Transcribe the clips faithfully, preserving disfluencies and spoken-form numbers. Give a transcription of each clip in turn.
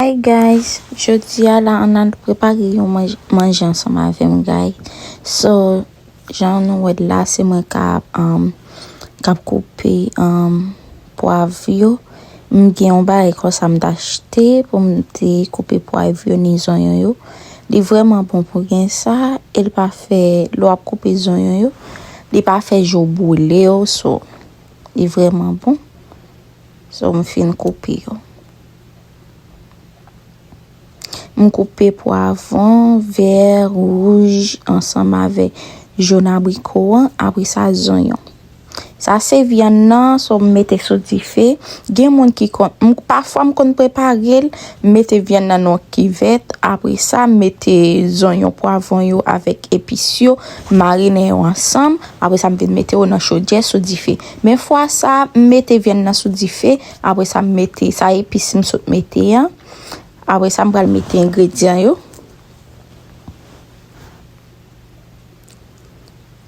Hi guys, jodi a la ann al prepare yon manj- manje ansanm avè m guys. So, jan nou wè la, se mwen k ap um, k ap koupe um, pwav yo. M gen yon bagay konsa m t achte pou m te koupe pwav yo ni zonyon yo. Li vrèman bon pou gen sa, e l pa fè, lè w ap koupe zonyon yo, li pa fè je w boule yo, so, li vrèman bon. So, m fin koupe yo. M koupe pwavwon vè, wouj, ansanm avè jòn abriko an, apre sa zonyon. Sa se vyann nan, so m mete sou dife. Gen moun ki konn, m, pafwa m konn prepare l, m mete vyann nan nan yon kivèt, apre sa m mete zonyon, pwavwon yo avèk epis yo, marinen yo ansanm, apre sa m vin mete yo nan chodyè sou dife. Men fwa sa, m mete vyann nan sou dife, apre sa m mete sa epis m sot mete an. Apre sa, m pral mete engredyan yo.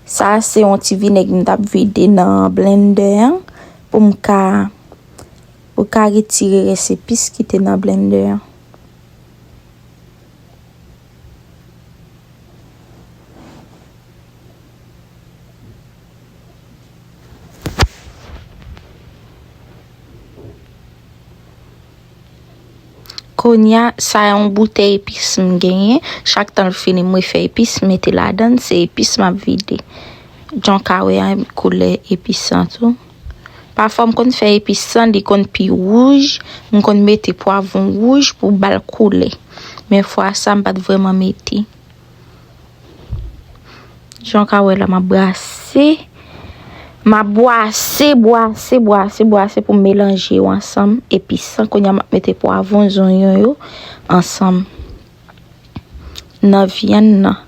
Sa se yon ti vinèg m t ap vide nan blendè an pou m ka, pou ka retire rès epis ki te nan blendè an. Kounye a, sa yon boutèy epis m genyen. Chak tan l fini, m refè epis, m mete ladan l. Se epis m ap vide. Jan w ka wè a, koulè epis lan tou. Pafwa, m konn fè epis lan, li konn pi wouj. M konn mete pwavwon wouj pou ba l koulè. Men fwa sa, m pa t vrèman mete. Jan w ka wè la, m ap brase. M ap bwase, bwase, bwase, bwase pou m melanje yo ansanm. Epi san kounye a, m ap mete pwavwon, zonyon yo ansanm nan vyann nan.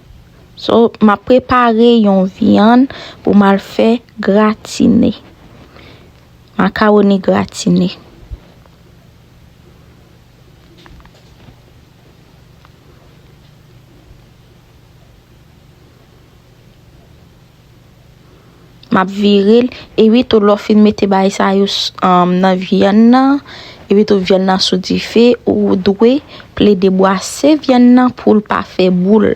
So, m ap prepare yon vyann pou m al fè gratine. Makawoni gratine. M ap vire l. Epi tou, lè w fin mete bagay sa yo s- um, nan vyann nan, epi tou vyann nan sou dife, ou dwe plede bwase vyann nan pou l pa fè boul.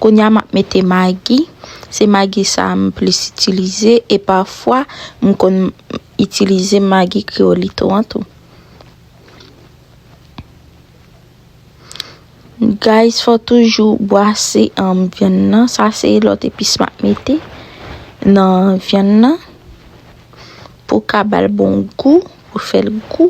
Kounye a, m ap mete magi. Se magi sa a m plis itilize e pafwa, m konn itilize magi kreyolito an tou. Guys, fò toujou bwase, um, vyann nan. Sa se lòt epis m ap mete nan vyann nan pou ka ba l bon gou, pou fè l gou.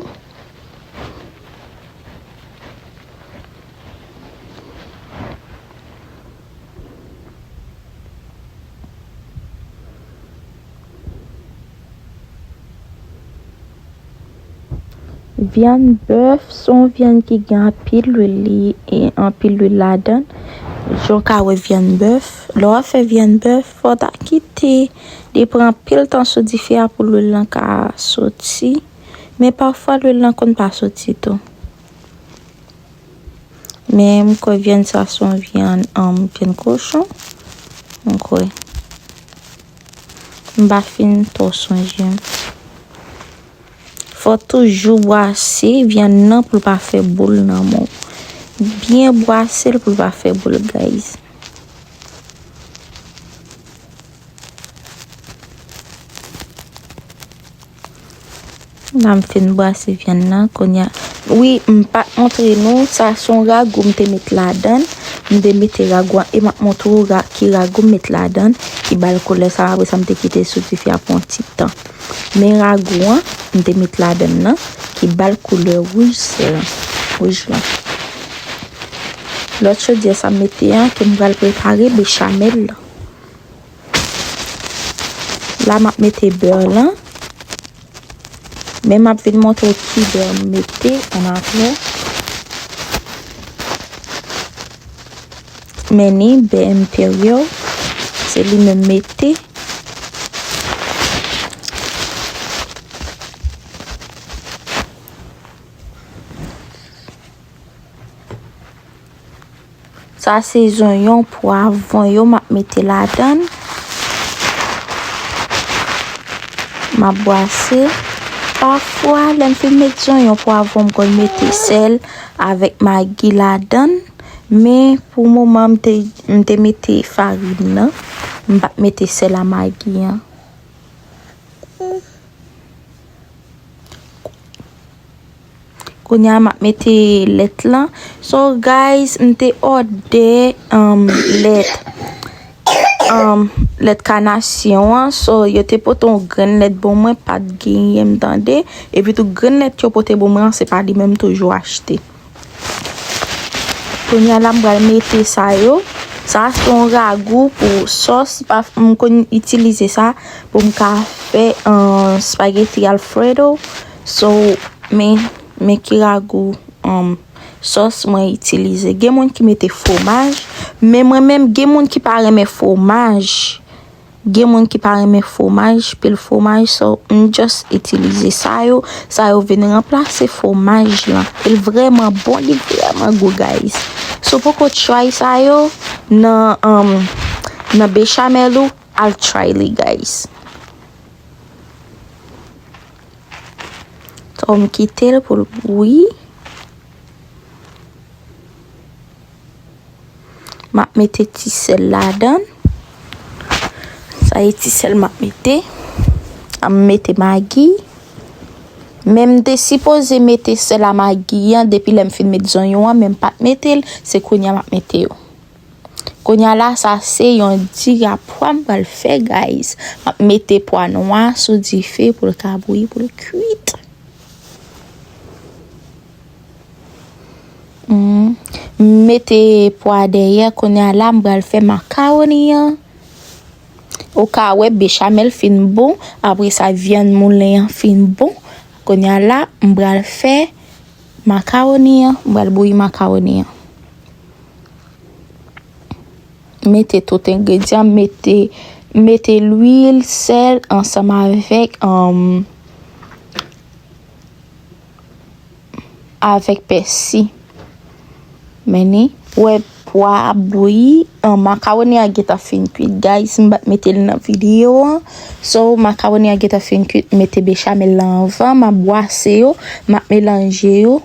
Vyann bèf se yon vyann ki gen anpil lwil, li e anpil lwil ladan l. Jan w ka wè vyann bèf, lè w ap fè vyann bèf, fò w ta kite li pran anpil tan sou dife a pou lwil lan ka soti. Men pafwa lwil lan konn pa soti tou. Men m kwè vyann sa se yon vyann, um, vyann kochon. M kwè. M pa fin twò sonje. Fò toujou bwase vyann nan pou l pa fè boul nan men w. Byen bwase l pou l pa fè boul, guys. La m fin bwase vyann nan kounye a. Wi, m pa t montre nou, sa se yon ragou m te met ladan l. M te mete ragou an e m ap montre w ra- ki ragou m met ladan l, ki ba l koulè sa. Apre sa, m te kite l sou dife a pou yon ti tan. Men ragou an, m te met ladan l nan, ki ba l koulè wouj lan, wouj lan. Lòt chodyè sa m mete an, ke m pral prepare bechamel lan. La, m ap mete bè lan. Men m ap vin montre w ki bè m mete annapre. Men ni bè Imperial, se li menm mete. Sa se zonyon, pwavwon yo m ap mete ladan l. M ap bwase. Pafwa, lè m fin met zonyon, pwavwon, m konn mete sèl, avèk magi ladan l, men pou moman m te, m te mete farin nan, m pa t mete sèl a magi an. Kounye a m ap mete lèt lan. So guys, m te òdè, um, lèt, um, lèt kanasyon an. So yo te pote yon grenn lèt ban mwen, pa t genyen m tande. Epi tou grenn lèt yo pote ban mwen an, se pa li menm tou yo achte. Kounye a la m pral mete sa yo. Sa se yon ragou pou sòs. Pa, m konn itilize sa pou m ka fè, um, spaghetti Alfredo. So, men, men ki ragou, um, sòs mwen itilize. Gen moun ki mete fwomaj, men mwen menm gen moun ki pa renmen fwomaj. Gen moun ki pa renmen fwomaj, pil fwomaj, so m just itilize sa yo. Sa yo vin ranplase fwomaj lan. E l vrèman bon, li vrèman gou, guys. Si w poko try sa yo nan, um, nan bechamel ou, al try li, guys. So, m kite l pou l bouyi. M ap mete ti sèl ladan l. Sa e ti sèl m ap mete. M mete magi. Men m te sipoze mete sèl a magi an depi lè m fin met zonyon an, men m pa t mete l. Se kounye a m ap mete yo. Kounye a la, sa se yon diri a pwa m pral fè, guys. M ap mete pwa nwa sou dife pou l ka bouyi, pou l kwit. Mm. M mete pwa dèyè, kounye a la, m pral fè makawoni an. Ou ka wè bechamel fin bon, apre sa vyann moulen an fin bon. Kounye a la, m pral fè makawoni an, m pral bouyi makawoni an. Mete tout engredyan, mete, mete lwil, sèl, ansanm avèk, um, avèk pèsi. Men ni, wè pwa ap bouyi, um, makawoni an gentan fin kwit, guys, m pa t mete l nan videyo an. So, makawoni an gentan fin kwit, m mete bechamel lan anvan, m ap bwase yo, m ap melanje yo.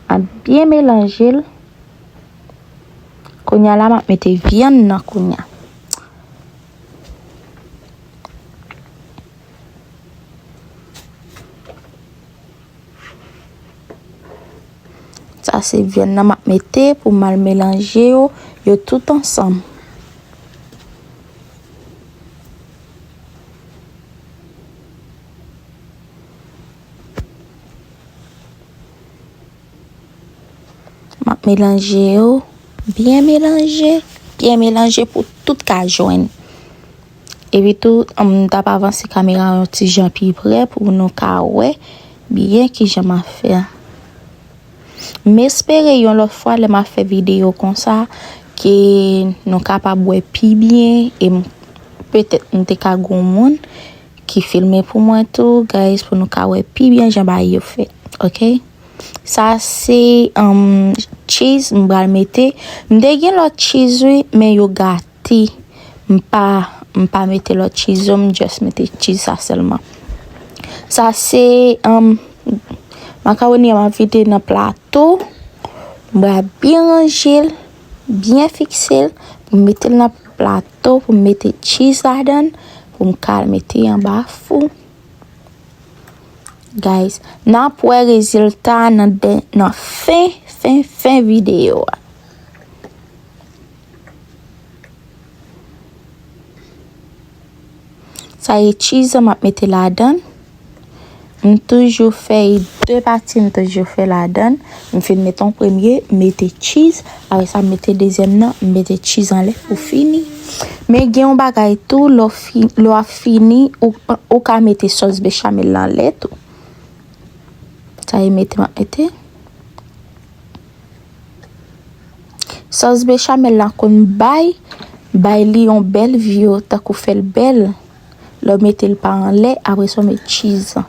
M ap byen melanje l. Kounye a la, m ap mete vyann nan kounye a. Sa se vyann nan m ap mete pou m al melanje yo, yo tout ansanm. M ap melanje yo, byen melanje, byen melanje pou tout ka jwenn. Epi tou, m t ap avanse kamera yon ti jan pi pre pou nou ka wè byen kijan m ap fè. M espere yon lòt fwa lè m ap fè videyo konsa, ke nou kapab wè pi byen, e m, petèt m te ka gon moun ki filme pou mwen tou, guys, pou nou ka wè pi byen jan bagay yo fèt, ok? Sa se, um, cheese m pral mete. M te gen lòt cheese, wi, men yo gate. M pa, m pa mete lòt cheese yo, m just mete cheese sa sèlman. Sa se, um, makawoni an m ap vide nan plato. M pral byen ranje l, byen fikse l, pou m mete l nan plato, pou m mete cheese ladan l, pou m ka al mete anba fou. Guys, n ap wè rezilta nan de, nan fen, fen, fen videyo a. Sa e cheese an m ap mete ladan l. M toujou fè de pati, m toujou fè ladan l. M fin mete yon premye, m mete cheese, apre sa m mete dezyèm nan, m mete cheese anlè pou fini. Men gen yon bagay tou, lè w fi-, lè w ap fini, ou, ou ka mete sòs bechamel lan anlè tou. Sa e mete, m ap mete. Sòs bechamel la konn bay, bay li yon bèl view, tankou fè l bèl. Lè w mete l pa anlè, apre sa w met cheese an.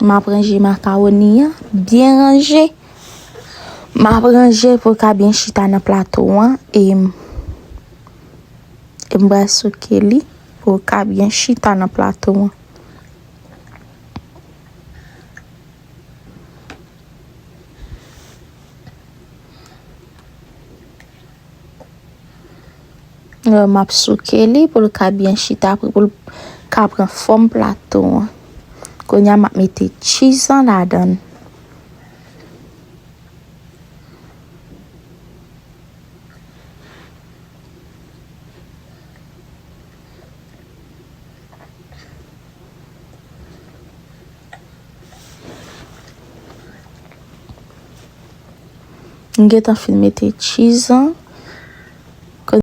M ap ranje makawoni an, byen ranje. M ap ranje pou l ka byen chita nan plato an, e m, e m pral souke li. pou l ka byen chita nan plato an. M ap souke li pou l ka byen chita, pou l ka pran fòm plato an. Kounye a, m ap mete cheese an ladan l. M gentan fin mete cheese an.